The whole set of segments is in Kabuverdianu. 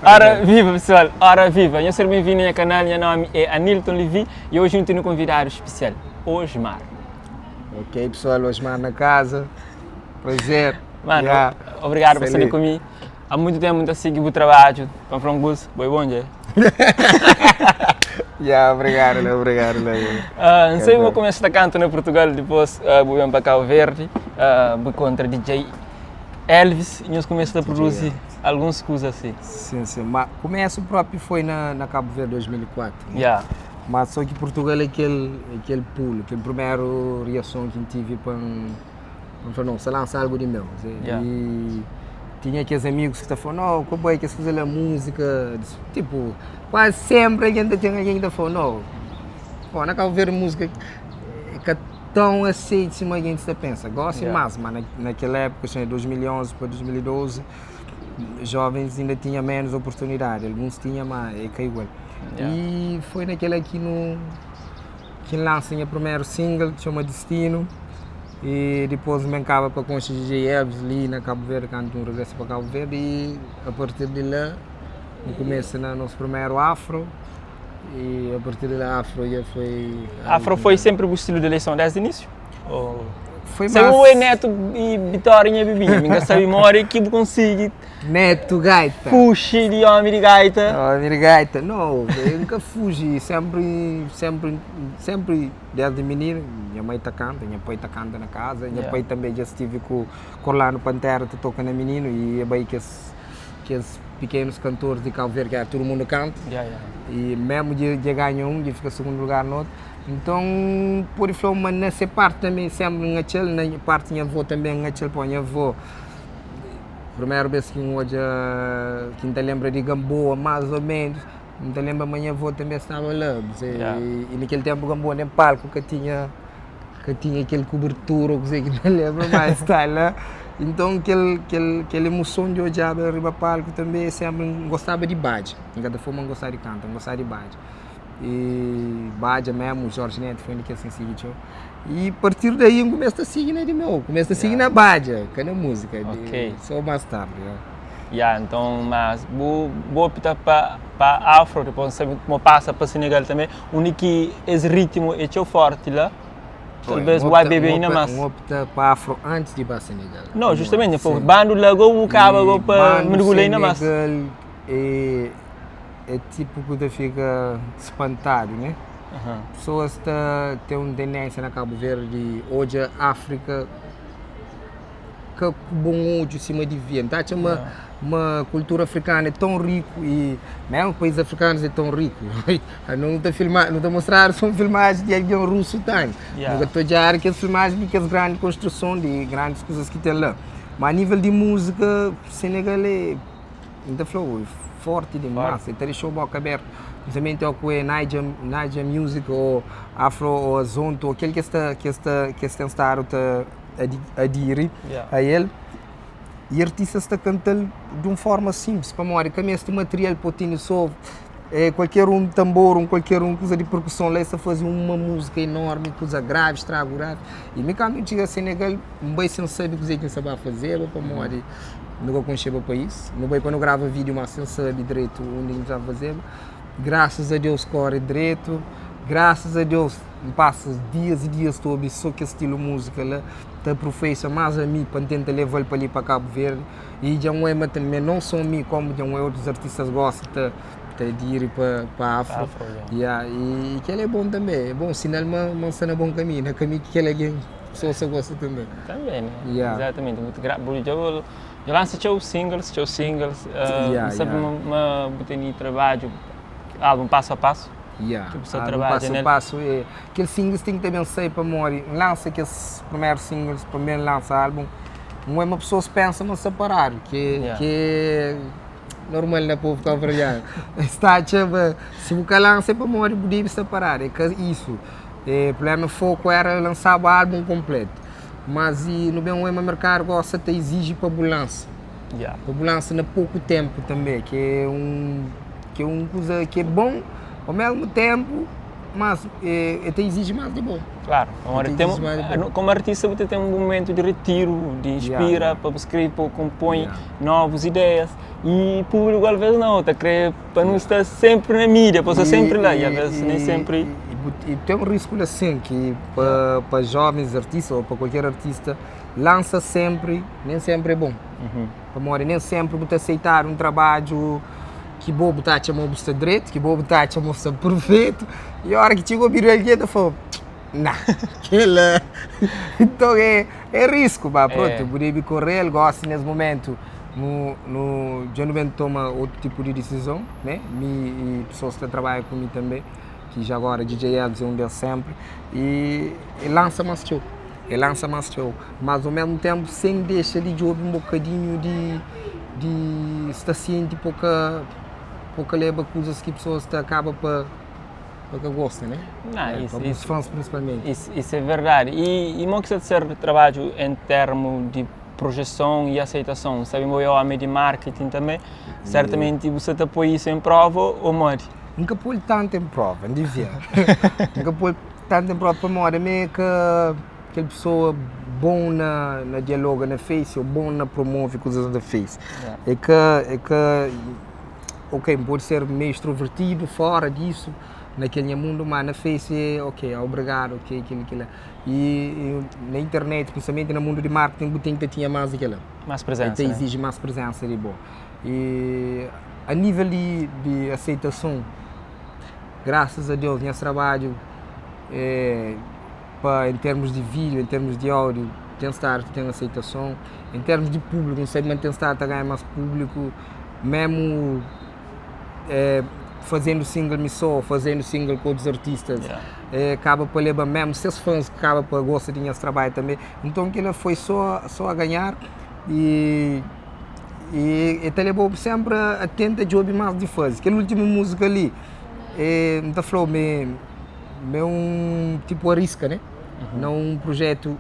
Ora viva pessoal, ora viva! Nhos ser ben-vindu na nha kanal, nha nomi é Anilton Levy e oji nu ten un konvidadu spesial, Osmar. Ok pessoal, Osmar na kaza, prazer. Mano, yeah. obrigadu pa sta li ku mi. Há muito tempo N ta sigi bu trabadju, pa N fla un kuza, bo é bon dja. Yeah, obrigadu la, obrigadu la. N sabe ma bu kumesa ta kanta na Portugal, dipôs bu ben pa Cabo Verde, bu kontra DJ Elvis e nhos kumesa ta produzi alguns kuza asi. Sim, sim, ma kumesu propi foi na na Cabo Verde 2004. Yeah. Ma so ki Portugal é kel é kel pulo, kel primeru riason ki N tive pa N pa N fla não, sa lansa algu di meu. Yeah. E tinha kes amigus ki ta fla, não, ka bai kes kuza la múzika, tipo, kuazi sempri algen ta ten algen ki ta fla, não, pô na Cabo Verde múzika é ka tão aceite sima algen ta pensa. Gosi mas, ma naquela época, assim, 2011 pa 2012, jovens inda tinha menos oportunidade, alguns tinha, ma é ka igual. E foi naquela ki nu ki N lansa nha primeru single, ki txoma Distinu, e dipôs N ben kaba pa konxe DJ Elvis li na Cabo Verde, kantu N regresa pa Cabo Verde, e a partir di la nu kumesa na nos primeru afro, E a partir de lá afro já foi. Afro foi sempre bu stilu di eleison desdi inísiu? Ou Foi Sem mais o é Neto e Vitória nha bibinha, mi ka sabe modi ki bu konsigi Neto Gaita. fuxi di omi di gaita. Omi di gaita. No, eu nunca fugi, sempre, sempre, sempre desde menino, nha mãe ta canta, nha pai ta canta na casa, nha Yeah. pai também já estive com com Orlando Pantera ta toca na menino e é bai kes kes pequenos cantores de Cabo Verde que era todo mundo canta yeah, yeah. e mesmo de, de ganha um, de fica segundo lugar no outro. Então, pode falar, mas nessa parte também sempre engatchel, na parte minha avó também engatchel, pô, minha avó primeira vez que um olha, que não lembra de Gamboa, mais ou menos, não lembra, mas minha avó também estava lá, você, Yeah. e, e naquele tempo Gamboa nem palco que tinha que tinha aquele cobertura, ou coisa que não lembro mais, está lá. Então, aquele, aquele, aquela emoção de olhar riba palco também, sempre gostava de badja. Em cada forma, gostava de cantar, gostava de badja. E badja mesmo, o Jorge Neto foi um que assim seguiu. E a partir daí, eu começo a seguir na de meu, começo a seguir na badja, que na música, de, Ok. só mais tarde. Yeah. Yeah, então, mas bu, bu opta pa, pa afro, depois sabe como passa pa Senegal também, onde que esse ritmo é tão forte lá, talvez Um vai opta- beber um ainda opta- mais. Um opta para afro antes de ir para Senegal. Não, justamente, pô, Sim. bando lago, o cabo E para bando mergulhar ainda mais. Senegal é, é tipo que você fica espantado, né? Aham. Pessoas tá, têm uma tendência na Cabo Verde, hoje a África, que com bom olho em cima de via. Então, tinha uma cultura africana é tão rico e mesmo países africanos é tão rico. Não está filmar, não está mostrar são filmagens de alguém russo tem. Yeah. Nunca estou a que as filmagens de que as grandes construções de grandes coisas que tem lá. Mas a nível de música, Senegal é, então falou, é forte demais, então deixou a boca aberta. Principalmente o que é Naija, Naija Music ou Afro ou Azonto, aquele que está que está que está estado a aderir Yeah. a ele. E artistas está cantando de uma forma simples, para morrer, que este material potinho só é, qualquer um tambor, um qualquer um coisa de percussão lá, está fazer uma música enorme, coisa grave, estrago grave. E me quando chega a Senegal, um bem sem saber o que é que sabe fazer, para morrer, nunca conheci o país, não bem quando grava vídeo, mas sem saber direito onde que sabe fazer. Graças a Deus corre direito, graças a Deus passa dias e dias estou a só que estilo música lá, te aperfeiçoa mais a mim para tentar levar ele para ali para Cabo Verde e já não é mas também não só a mim como já não é outros artistas gostam de, de ir para para Afro, Afro, yeah. yeah. e, e que ele é bom também, é bom sinal uma uma cena bom caminho, na caminho que ele é quem pessoa só gosta também. Também, né? Yeah. Exatamente, muito gra... Eu, eu lanço teu singles, Yeah, sabe yeah. uma, uma, tem trabalho, álbum passo a passo. Yeah. Tipo, só Ah, trabalha passo a nele. passo é. Aqueles singles tem que também sair para morrer. Lança aqueles primeiros singles, primeiro lança álbum. Não é uma pessoa se pensa mas separar, que, Yeah. que é normal na povo cabo-verdiano. Está chama, se o lança é para morrer, podia separar. É que isso. É, o problema foco era lançar o álbum completo. Mas e, no bem o mercado gosta te exige para lança. Yeah. Para lança na pouco tempo também, que é um que é uma coisa que é bom, ao mesmo tempo Mas e ta iziji mas di bo. Klaru, pamodi ten, komu artista bu ta ten un mumentu di retiru, di inspira pa bu skrebe, pa bu konpoi novus ideias i públiku alvês nau, ta krê pa nu sta sénpri na mídia, pa sta sénpri la i alvês nen sénpri. I ten un risku la sin ki pa jovens artista ô pa kualker artista lansa sénpri, nen sénpri é bon. Pamodi nen sénpri bu ta aseitadu un trabadju ki bo bu ta atxa ma bu sta dretu, ki bo bu ta atxa ma bu sta perfetu, i óra ki txiga obidu algen ta fla-u, Nah, kel-la. Nton é é risku, ba prontu, bu debe kore-l. Gósi nes momentu nu nu dja nu ben toma otu tipu di disizon, ne, mi i pesoas ki ta trabadja ku mi tanbe, ki dja agora DJ Elvis é un des sénpri, i e lansa más txeu. E lansa más txeu, mas ao mesmu tenpu sen dexa di djobe un bokadinhu di di sta sienti pa ka pa ka leba kuzas ki pesoas ta kaba pa pa ka gosta, né? Nah, Pa isso, bus isso, fãs prinsipalmenti. Isso, isso é verdade. E, e mo ki sta ta ser trabadju en termu di projeson e aceitason? Sabe mo é omi di marketing tanbe, sertamenti bu sta ta poi isso en prova o modi? N ka poi-l tantu en prova, N devia. N ka poi-l Tantu en própi pamodi ami é ka kel pesoa bon na na dialoga na face ou bon na promove kuzas na face. É ka é ka ok N pode ser meio extrovertidu fora disu na kel nha mundu ma na face é ok obrigadu ok kila kila i i na internet principalmenti na mundu di marketing bu ten ki ta tinha mas di kila. Mas prezensa El ta iziji mas prezensa di bo i a nivel di di aseitason. Graças a Deus nhas trabadju é pa em termos di vídeo, em termos di áudio ten stadu ta ten aceitason, em termos di público N sabe ma N ten stadu ta ganha mas público mesmu fazendo single mi só, fazendo single ku otus artistas kaba pa leba mesmu ses fãs kaba pa gosta di nhas trabadju tanbe, nton kila foi só só a ganhar e E e ta leba-u sénpri a tenta djobe más di faze. Kel últimu múzika li, e N ta fla-u ma é ma é un tipu ariska, né? Na un prujétu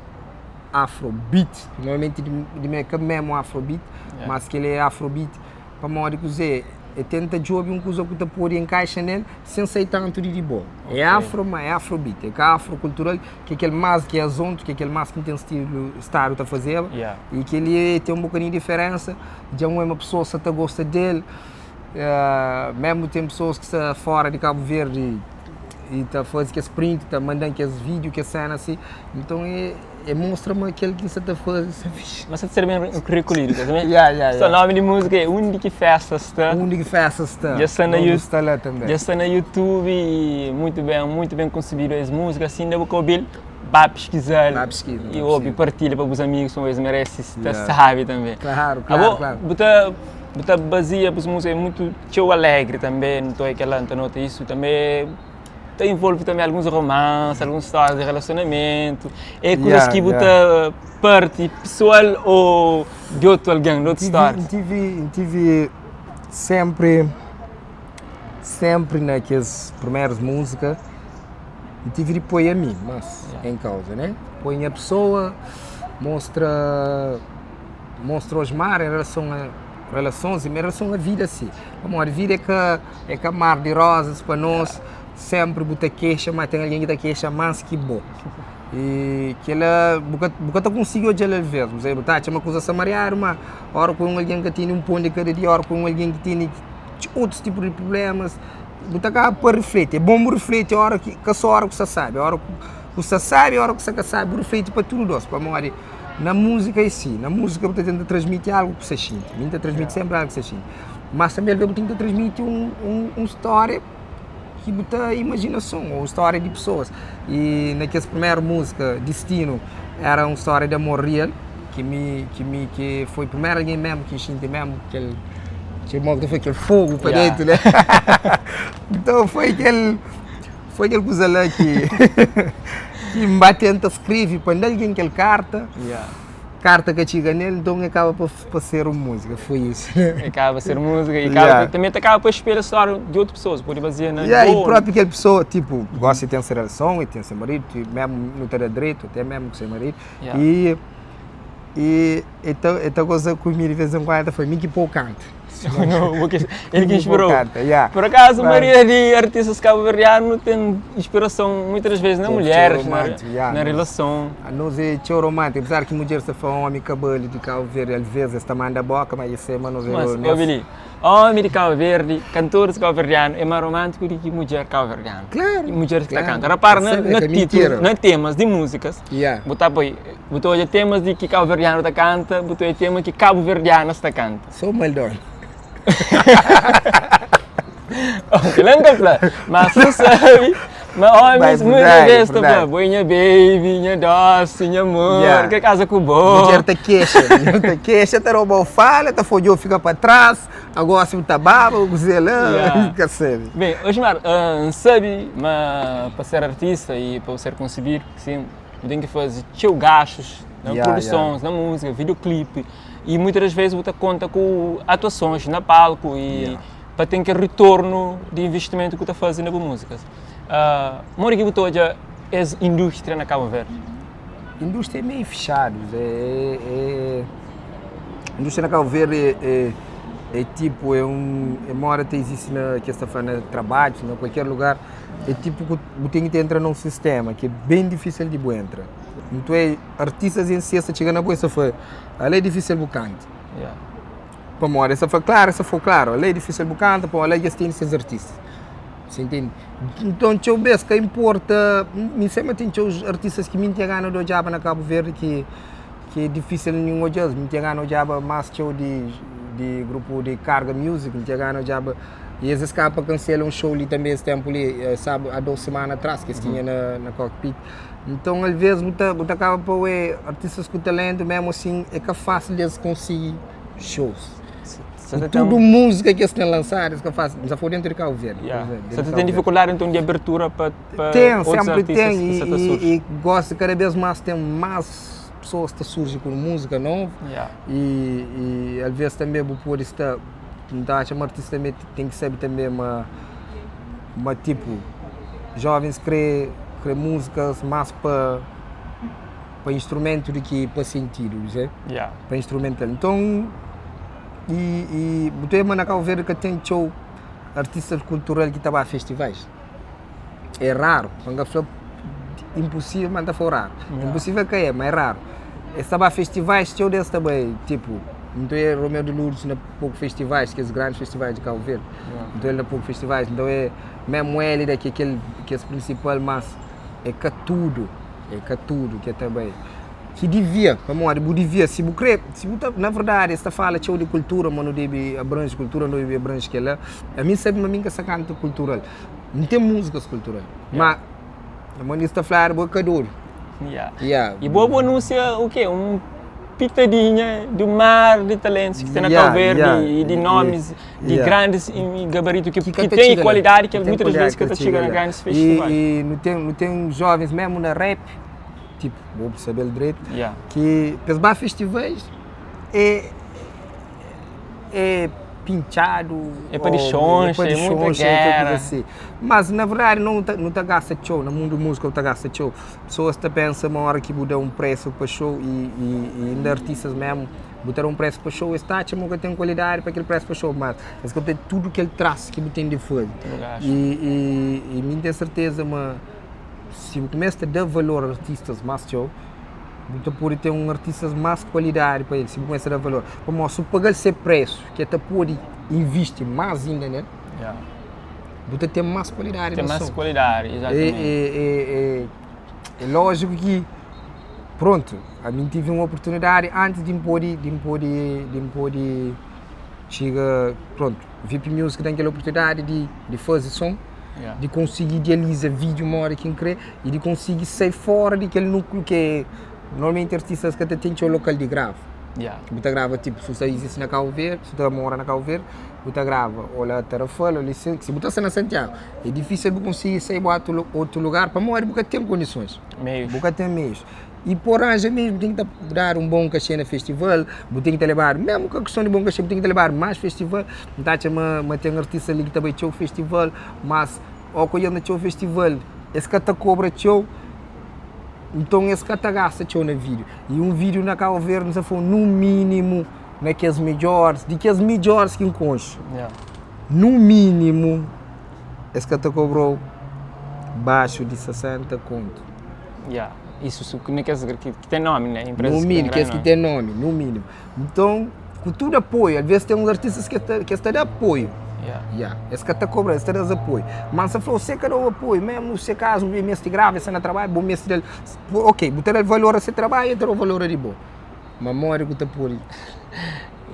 afrobeat, normalmenti di di mi é ka mésmu afrobeat, mas kel-li é afrobeat pamodi kuzê? E tenta djobe un kuza ku ta pode enkaixa nel sen sai tantu di di bo. É afro, ma é afrobeat, é ka afrokultural. Ki é kel más ki é azontu, ki é kel más ki N ten stilu stadu ta fazeba, i kel-li ten un bokadinhu di diferénsa, dja N oia ma pesoas sa ta gosta del, mésmu ten pesoas ki sta fóra di Kabu Verdi i ta faze kes print, ta manda-m kes vídiu, kes séna asi, nton é mostra ma kel ki N sa ta faze sta fixi. Ma sa ta ser ben rekolhidu, ka sabe? So nomi di múzika é Undi ki Festa Sta. Undi ki Festa Sta. Dja sta na Nobu sta la tanbe. Dja sta na YouTube i muitu ben, muitu ben konsebidu es múzika. Si inda bu ka obi-l, ba piskiza-l Ba piskiza, i ba obi, piskiza. partilha pa bus amigus pamodi es merese sta Yeah. sabi tanbe. Klaru, klaru, Abo, klaru. bu ta bu ta bazia bus múzika é muitu txeu alegri tanbe, nton é kela, N ta nota isu tanbe. Ta envolve tanbe alguns romansi, alguns stórias di relasionamentu. É kuzas Yeah, ki bu yeah. ta parti pesoal ô di otu algen, di otu N tive, stórias? N tive, N tive Senpri, senpri na kes primerus múzika, N tive di poi ami mas en kauza, né? Poi nha pesoa, mostra, mostra Osmar en relason a relasons i en relason a vida si. Pamodi vida é ka, é ka mar di rozas pa nos, senpri bu ta kexa, ma ten algen ki ta kexa mas ki bo. I kila bu ka bu ka ta konsigi odja-l alvês, bu sabe, bu ta atxa ma kuza sta mariadu, ma óra ku un algen ka tene un pon di kada dia, óra ku un algen ki tene otus tipu di prublémas, bu ta kaba pa rifleti. É bon bu rifleti óra ki, ka sô óra ku sta sábi, óra ku sta sábi, óra ku sta ka sábi, bu rifleti pa tudu dôs, pamodi na múzika é si, na múzika bu ta tenta transmiti algu ku sta xinti, mi N ta transmiti sénpri algu ku sta xinti, mas tanbê alvês bu tenta transmiti un stória. Ki bu ta imajinason ou stória di pesoas i na kes primeru múzika Distinu era un stória di amor real ki mi ki mi ki foi primeru algen mesmu ki N xinti mesmu kel kel mo ki ta fla kel fogu pa dentu né nton foi kel foi kel kuza la ki ki N ba tenta skrebe pa N da algen kel karta. Karta ka txiga nel, nton e kaba pa ser un múzika, foi isso. E kaba pa ser múzika e kaba yeah. Também ta kaba pa espelha história di otu pessoas, pode bazia na yeah, e próprio kel pessoa, tipo, gosta de ten se relason e ten se marido, e mesmo nu ta da dretu, até mesmo ku se marido. Yeah. E e e ta e ta goza ku mi de vez em quando, ta fla mi ki pou kanta. No, el ki inspirou. Canta, yeah. Por acaso, Mas- maioria de artistas cabo-verdianos tem inspiração muitas das vezes na Tem mulheres, na, romântico, yeah, na mas- relação. A nós é tchau romântico, apesar que mulher se fala homem cabelo de Cabo Verde, às vezes está manda boca, mas isso é mas nós é Mas, honesto. ô Billy, homem de Cabo Verde, cantores cabo-verdiano, é mais romântico do que mulher cabo-verdiana. Claro, E mulheres que claro. tá cantando. Repara, na, Sabe na que é título, mentira. na temas de músicas, Yeah. botar boi, botou olha temas de que cabo-verdiano tá canta, botou olha tema que cabo-verdiana está canta. Sou maldona. Ok, lembra fla, mas tu sabe, mas homens Vai, muitas verdade, vezes tá verdade. falando, boi minha baby, minha doce, minha amor, Yeah. que casa com bom. Mulher te queixa, mulher te queixa, te rouba o falha, te folhou, fica para trás, agora se tá baba, o zelão, Yeah. fica sério. Bem, Osmar, ah, sabe, mas para ser artista e para ser concebido, sim, tem que fazer teu gastos na Yeah, produções, na música, videoclipe e muitas das vezes você conta com atuações na palco e Yeah. para ter que retorno de investimento que você fazendo na música. Uh, Mora que você hoje é indústria na Cabo Verde. Indústria é meio fechado, é, é, é- indústria na Cabo Verde é, é, é tipo, é um, é uma hora até existe na, que esta fala, trabalho, em qualquer lugar, é tipo que você tem que entrar num sistema que é bem difícil de você entrar. Então é, artistas em si, essa chega na boa, essa foi, ali é difícil de cantar. Yeah. Para mora, essa foi claro, essa foi claro, ali é difícil de cantar, pô, ali já tem esses artistas. Você entende? Então, teu bes, que importa, me sembra tem os artistas que me tinha gana do jaba na Cabo Verde que que é difícil nenhum olhar, me tinha gana jaba mais teu de de grupo de Carga Music, me tinha gana jaba e eles escapa cancelam um show ali também esse tempo ali, sabe, há 2 semanas atrás que eles tinha na cockpit. Então, às vezes, muita acaba para artistas com talento mesmo assim, é que é fácil deles conseguir shows. Você E tem, tudo música que eles têm lançado, eles que fazem, já foi dentro de Cabo Verde. por yeah. exemplo, Você dentro de tem Cabo Verde. dificuldade então de abertura para, para Tem, outros sempre artistas tem. que E, você tá surge. e, e gosto cada vez mais, tem mais pessoas que surgem com música nova. Yeah. E, e às vezes também vou pôr esta. Então, acho que um artista também tem que saber também uma tipo, jovens querem querem músicas mais para instrumento do que para sentido, né? Yeah. para instrumental. Então, e, e botei na Cabo Verde que tem show artista cultural que estava a festivais. É raro, quando eu impossível, mas está raro. Yeah. Impossível que é, mas é raro. Estava a festivais, show desse também, tipo, então é Romeu de Lourdes na pouco festivais, que é os grandes festivais de Cabo Verde. Yeah. Então ele na pouco festivais, então é mesmo ele daqui, aquele que é o principal, mas é que tudo, é que tudo que é também. Que devia, vamos lá, devia, se você crê, se você, na verdade, esta fala show de cultura, mas não deve abrange cultura, não deve abrange que ela. A mim sabe, mas a mim que essa canta cultural. Não tem músicas cultural, mas a mãe está falar boca duro. Yeah. Yeah. E boa anuncia o quê? Um pitadinha do mar de talentos que tem na Yeah, Cabo Verde yeah, e de nomes de yeah. grandes e gabarito que, que, canta tem chega lá, qualidade que tem muitas qualidade vezes que que chega na lá. grandes festivais. E, e não tem jovens mesmo na rap, tipo, vou saber direito, Yeah. que para festivais é, é pinchado. É para ou- de choncha, é para de é muita choncha, é guerra. coisa assim. Mas na verdade não tá, não tá gasta show, no mundo música não tá gasta show. Pessoas te pensam uma hora que muda um preço para show e ainda artistas mesmo botaram um preço para show, está achando que tem qualidade para aquele preço para show, mas é que tem tudo que ele traz que tem de fazer. Eu acho. E mim tenho certeza, mas se você começa a dar valor a artistas mais show, você pode ter um artista mais qualidade para ele, se você começa a dar valor. Como se pagar esse preço, que até pode investir mais ainda, né? Yeah. Você tem mais qualidade Tem no mais som. qualidade, É, exatamente. é, é, é, é lógico que, pronto, a mim tive uma oportunidade antes de me poder, de me poder, de me poder chega, pronto, VIP Music tem aquela oportunidade de fazer som, Yeah. de conseguir idealizar vídeo uma hora quem crê e de conseguir sair fora daquele núcleo que é, normalmente artistas que até têm seu local de grave. Yeah. Você grava tipo, se você existe na Cabo Verde, se você mora na Cabo Verde, você grava ou lá Tarrafal, ou lá se você está na Santiago, é difícil você conseguir sair para outro lugar para morar porque tem condições. Meios. Porque tem meios. E por arranjar mesmo, tem que dar um bom cachê no festival, tem que levar, mesmo com a questão de bom cachê, tem que levar mais festival. Não está mas tem artista ali que também tinha o festival, mas ao que no teu festival, esse cara cobra teu, então esse cara gasta teu no vídeo. E um vídeo na Cabo Verde, não foi no mínimo, na kes midjóris, di kes midjóris ki N konxe, nu mínimu es ka ta kobra-u baxu di 60 kontu. Ya, isu su na kes ki ten nomi, né? Empresas nu mínimo, kes ki ten nomi, nu mínimo. Nton, ku tudu apoiu, alvês ten uns artistas ki ta, ki es ta da apoiu. Yeah. Yeah. Es ka ta kobra, es ta da-s apoiu. Mas N ta fla-u, se ka da-u apoiu, mesmu se kazu bu meste grava, es sta na trabadju, bu meste da-l, ok, bu ta da-l valor a se trabadju, el ta da-u valor a di bo. Ma modi ku ta pode?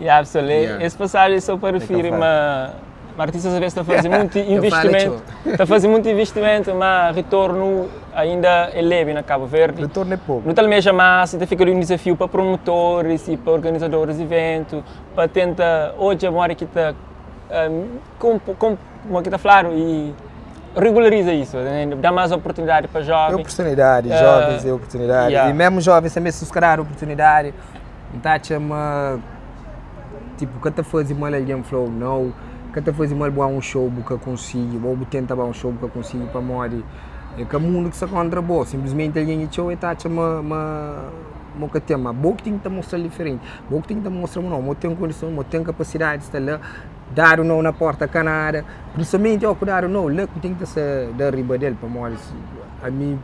Yeah, pessoal, yeah. Esse passagem é só para referir ma artistas às vezes ta faze muito investimento, ta faze muito investimento, mas retorno ainda é leve na Cabo Verde. Retorno é pouco. No ta almeja mais, ta fica um desafio para promotores e para organizadores de evento, para tenta odja modi ki ta um, com, com, como que ta fladu e regulariza isso, né? dá mais oportunidade para É jovens. oportunidade, jovens é oportunidade. Yeah. E mesmo jovens também, se os caras dar oportunidade, N ta atxa ma tipo ka ta faze mal algen fla-u nau, ka ta faze mal bu ba un show bu ka konsigi, ô bu tenta ba un show bu ka konsigi pamodi é ka mundu ki sta kontra bo, sinplismenti algen ki txeu el ta atxa ma ma ma bu ka ten, ma bo ki ten ki ta mostra-l diferenti, bo ki ten ki ta mostra ma nau, ma bu ten kondison, ma bu ten kapasidadi di sta la, dadu nau na porta ka nada, prinsipalmenti óki ku dadu nau la ku ten ki ta sta da riba del pamodi ami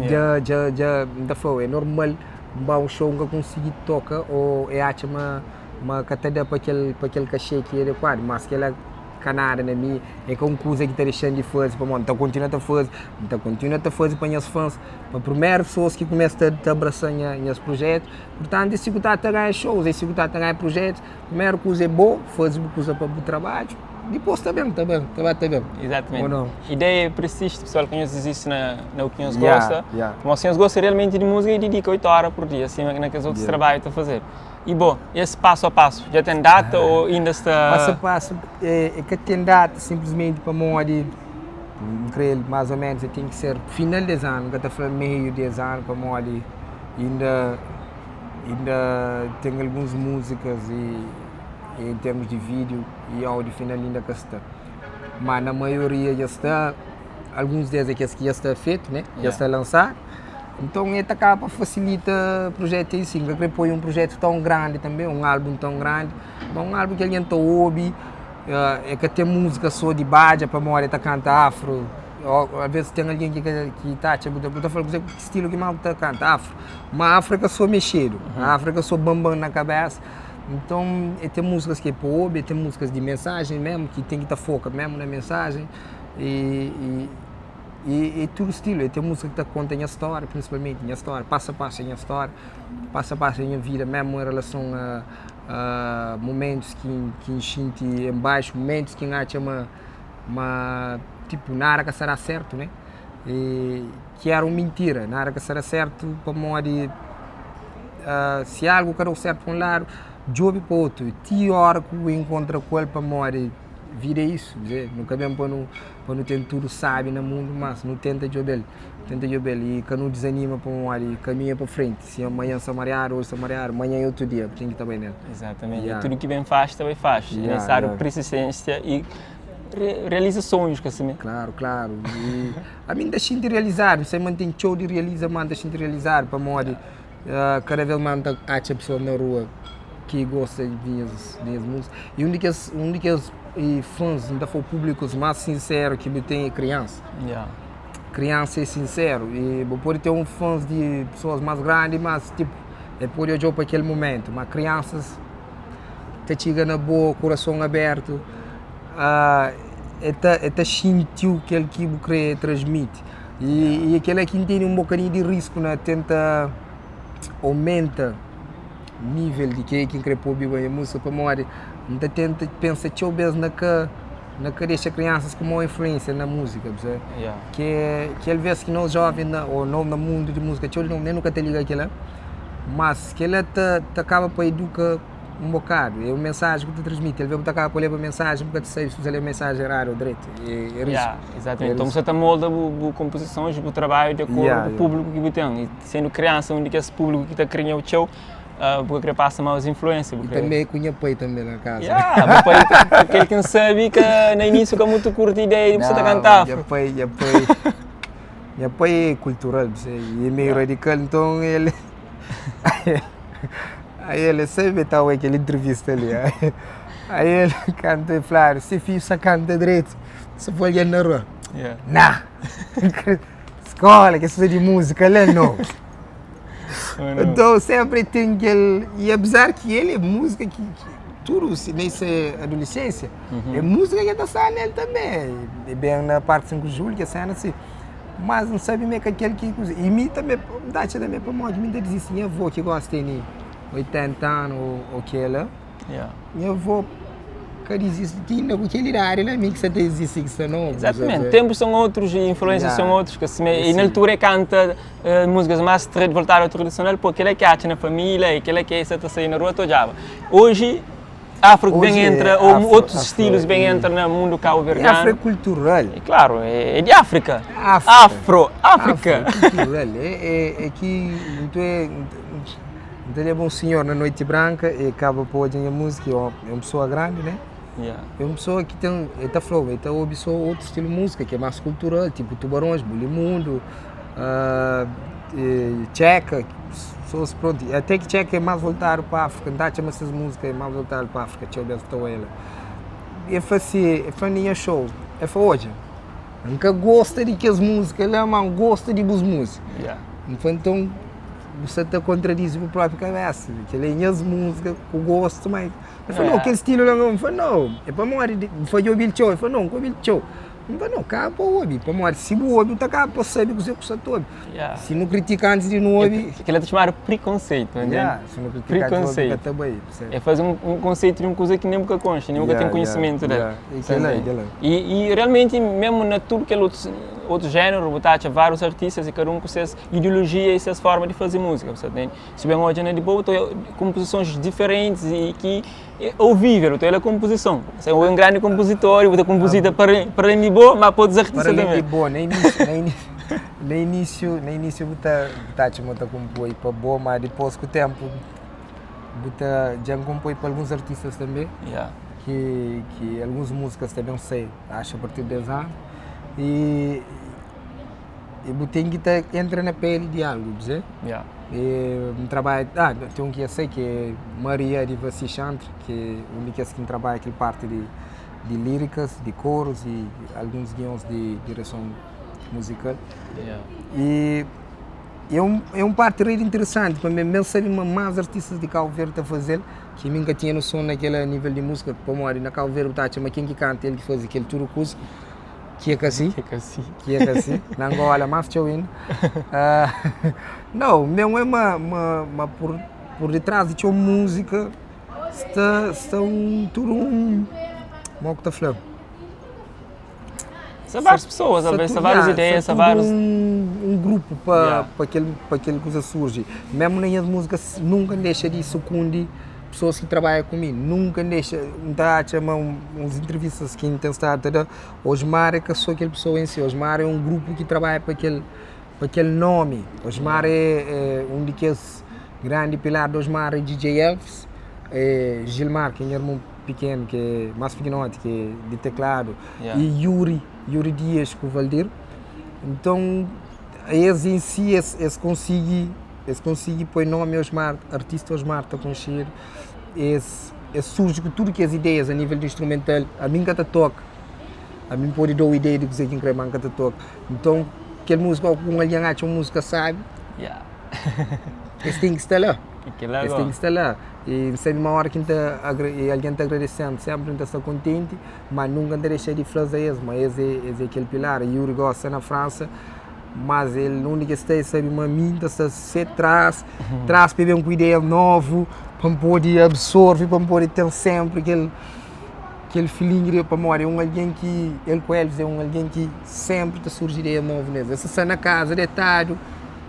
dja dja dja N ta fla-u é normal. N ba un show N ka konsigi toka ô e atxa ma ma ka ta da pa kel pa kel kaxê ki é adekuadu mas kela ka nada na mi é ka un kuza ki ta dexa-m di faze pamodi N ta kontinua ta faze N ta kontinua ta faze pa nhas fãs pa primeru pesoas ki kumesa ta ta abrasa nha nhas prujétu purtantu es siku ta ta ganha shows es siku ta ta ganha prujétus primeru kuza é bo faze bu kuza pa bu trabadju dipôs ta ben ta ben ta ba ta ben Exatamente. Ou não? Ideia é persiste, pessoal, que nhos desiste na, na o que nhos Yeah, gosta. yeah. Mas se nhos gosta realmente de música, e dedica 8 horas por dia, assim, naqueles outros Yeah. trabalhos que tá fazer. E bom, esse passo a passo, já tem data ou ainda está... Passo a passo é, é ka ten data simplesmente pamodi N kre mais ou menos tem que ser final des ano, N ka ta fla meio des ano pamodi inda inda ten alguns músicas e em termos de vídeo e áudio final inda ka sta. Ma na maioria dja sta, alguns des é kes ki dja sta fetu, né? Dja sta lansadu. Nton, el ta kaba pa fasilita projetu em si. N ka kre poi un projetu tãu grandi tanbe, un álbun tãu grandi, ma un álbun ki algen ta obi, el ka ten múzika sô di badja pamodi el ta kanta afro, ô alvês ten algen ki ka ki ta atxa bu ta fla kuzê ki stilu ki más bu ta kanta, afro. Ma afro é ka sô mexedu, afro é ka sô banban na kabésa. Nton, e ten múzikas ki é pa obi, e ten múzikas di mensajen mesmu, ki ten ki ta foka mesmu na mensajen, e e e tudu stilu, e ten múzika ki ta konta nha stória, prinsipalmenti nha stória, pasu a pasu nha stória, pasu a pasu nha vida mesmu en relason a a mumentus ki ki N xinti en baxu, mumentus ki N atxa ma ma tipu nada ka sta da sertu, ne, e ki era un mintira, nada ka sta da sertu pamodi Si algu ka da-u sertu pa un ladu, djobe pa otu ti óra ki bu inkontra ku el pamodi vida é isu, nu ka ben pa nu pa nu ten tudu sábi na mundu, mas nu tenta djobe-l, tenta djobe-l i ka nu dizanima pamodi kaminhu é pa frenti, si amanhan sta mariadu, oji sta mariadu, manhan é otu dia, ten ki ta bai nel. Izatamenti, tudu ki ben faxi ta bai faxi, é nesesáriu persistênsia i realiza sonhus ka simé? Klaru, klaru, i ami N ta xinti realizadu, N sai ma N ten txeu di realiza, ma N ta xinti realizadu pamodi Kada vez más N ta atxa pesoas na rua ki gosta di nhas di nhas múzika i un di kes un di kes fãs N ta fla públikus más sinseru ki bu ten é kriansa. Kriansa é sinseru i bu pode ten un fãs di pesoas más grandi mas tipu el pode odja-u pa kel momentu ma kriansas ta txiga na bo kurason abertu el ta el ta xinti-u kel ki bu krê transmiti. I kel-la ki N tene un bokadinhu di risku na tenta aumenta nível di ke ki N kre pa obiba nha múzika pamodi N ta tenta pensa txeu bês na ka na ka dexa kriansas ku mau influénsia na múzika, bu sabe? Ke ki alvês ki nos jóven na ô no na mundu di múzika txeu di nos nen nu ka ta liga kila, mas kila ta ta kaba pa iduka un bokadu, é un mensajen ki bu ta transmiti, alvês bu ta kaba pa leba mensajen bu ka ta sabe si bu sta leba mensajen eradu ô dretu, é risku. Ya, exatamente. Então bu sta ta molda bu, bu konpozisons, bu trabadju di akordu ku públiku ki bu ten. I sendu kriansa un di kes públiku ki ta kria-u txeu, bu ka kre pasa maus influénsia, bu I kre. tanbe ku nha pai tanbe na kaza. Ya, bu pai, kel ki N sabe ka na inísiu ka mutu kurti ideia di bu sta ta kanta Nha afro. pai, nha pai, nha pai é kultural, bu sabe, e é meio radikal, nton el. Aí ele sempre tá aquela entrevista ali. Aí ele canta e fala, se filho só canta direito, se for alguém na rua. Yeah. Nah! Escola, que é de música, ele não. Oh, não. Então sempre tem aquele. E apesar que ele é música que tudo, se nem ser adolescência, é música que está saindo nele também. E bem na parte 5 de julho, que é cena assim. Mas não sabe meio que aquele que. E mim também, dá também para morte, me diz assim, minha avó que gosta de 80 anos ou que ela, Yeah. minha avó que diz isso, tinha com aquele idade, lá, mim que você tem isso, que você não. Exatamente, tempos são outros e influências Yeah. são outros. Que se me, e Sim. na altura canta músicas mais voltar ao tradicional, porque ele é que acha na família e aquele é que está saindo na rua, todo já. Hoje, afro que Hoje bem é entra, ou afro, outros afro, estilos bem e- entra no mundo É cabo-verdiano. afrocultural. E claro, é de África. África. Afro, África. Afrocultural. É que então é, então ele é bom senhor na Noite Branca e acaba por ouvir a música, é uma pessoa grande, né? Yeah. É uma pessoa que tem, ele tá flow, ele tá ouve só outro estilo de música, que é mais cultural, tipo Tubarões, Bulimundo, Tcheca, pessoas pronto. Até que Tcheca é mais voltado para a África, não chama essas músicas, é mais voltado para a África, deixa eu ver se estou ela. Eu falei eu falei, minha show, eu falei, hoje, nunca gosta de que as músicas lá, mas gosta de boas músicas. Yeah. Então, você está contradizendo a própria cabeça, que ele é as músicas, que eu gosto, mas... Eu falei, não, É. aquele estilo lá, eu falei, não, é para morrer, foi ouvir o show, eu falei, não, ouvir o show. Eu falei, não, cá para ouvir, para morrer, se o ouve, tá cá para saber o que você ouve. Yeah. Se não critica antes de não ouvir... Aquilo é chamado preconceito, não entende? Yeah, se não critica antes de ouvir, Preconceito. tá bem, percebe? É fazer um conceito de uma coisa que nem nunca consta, nem nunca Yeah, tem conhecimento yeah, dela. yeah. Aquilo é, Entende? aquilo é. E realmente, mesmo na tudo que é outro gênero, botar vários artistas e cada um com suas ideologias e suas formas de fazer música, você entende? Se bem hoje na de boa, tem composições diferentes e que é ouvível, então ela é composição. Você é um grande compositor, você composita para além de boa, mas para outros artistas Para além também. de boa, nem início, nem início, nem início, nem início botar botar te monta compor para boa, mas depois com o tempo botar já compõe para alguns artistas também, Yeah. que algumas músicas também sei, acho a partir de 10 anos. E botei que tá, entra na pele de algo, dizer? Yeah. E um trabalho, tem um que eu sei que é Maria de Vassi Chantre, que é a única que trabalha aquela parte de líricas, de coros e alguns guiões de direção musical. Yeah. E é um parte really interessante, para mim, mesmo saber mais artistas de Cabo Verde a fazer, que nunca tinha noção naquele nível de música, como ali na Cabo Verde, tá, mas quem que canta, ele que faz aquele tudo curso, que é assim. Que é assim. Que é assim, na Angola, mas tchau indo. Não, mesmo é uma por detrás de uma música, está um, tudo um, como é que tá falando? São várias pessoas, às vezes, são várias ideias, são vários... Um grupo para Yeah. aquele coisa surge. Mesmo nem as músicas nunca deixa de sucumbir pessoas que trabalham comigo, nunca deixa, não tá a chamar uns entrevistas que tem estado, tá, Osmar é que sou aquela pessoa em si, Osmar é um grupo que trabalha para aquele nome. Osmar é um daqueles grande pilar do Osmar é DJ Elvis, é Gilmar, que é irmão pequeno, que é mais pequenote, que é de teclado, Yeah. e Yuri Dias com o Valdir. Então, eles em si, eles conseguem, eles conseguem pôr nome Osmar, artista Osmar está com cheiro, eles surge com tudo que as ideias a nível de instrumental, a mim cata toca, a mim pode dar ideia de que quem quer cata toca. Então, aquele músico, com alguém acha uma música sabe, Yeah. eles têm que estar lá. Aquilo Eles têm que estar lá. E sempre uma hora que e alguém está agradecendo, sempre está contente, mas nunca deixa de fazer isso. Mas esse é aquele pilar. Yuri gosta na França, mas ele não que está, sabe, uma minta, está se traz, traz para um ideia novo, para poder absorver, para poder ter sempre aquele feeling para morrer. É um alguém que, ele com eles, é um alguém que sempre te surge ideia nova nele. Esse está na casa, deitado,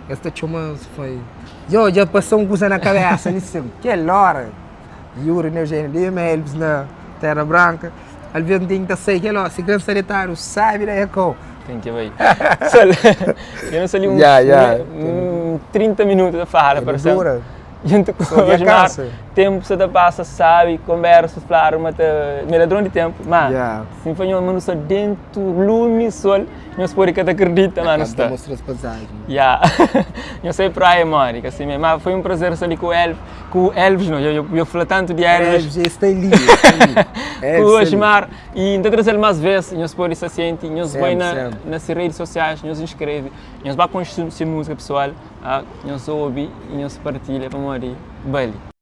esse está chamando, foi. Eu já passou um coisa na cabeça, nisso, que hora. Yuri, né, Eugênio Lima, Elvis na Terra Branca. Às vezes tem que sair, que hora, se criança deitado, sabe, né, com. Tem que ver. Eu não sei ali uns 30 minutos de fala, É por exemplo. dura. Djuntu ku Osmar, tempu sa ta pasa sabi, konbersu, fladu ma ta mi é ladron di tempu, ma si N fla nhos ma nu sta dentu lumi sol, nhos pode ka ta kridita ma nu sta. Ya, nhos sai praia modi, ka si mé, ma foi un prazer sta li ku Elvis, ku Elvis no, dja fla tantu di Elvis. Elvis sta li, sta li. Ku Osmar, i N ta traze-l mas ves, nhos pode sta sienti, nhos bai na se redi sosiais, nhos inskreve, nhos ba konxe se múzika pesoal. Nhos obi i nhos partilha pamodi bali.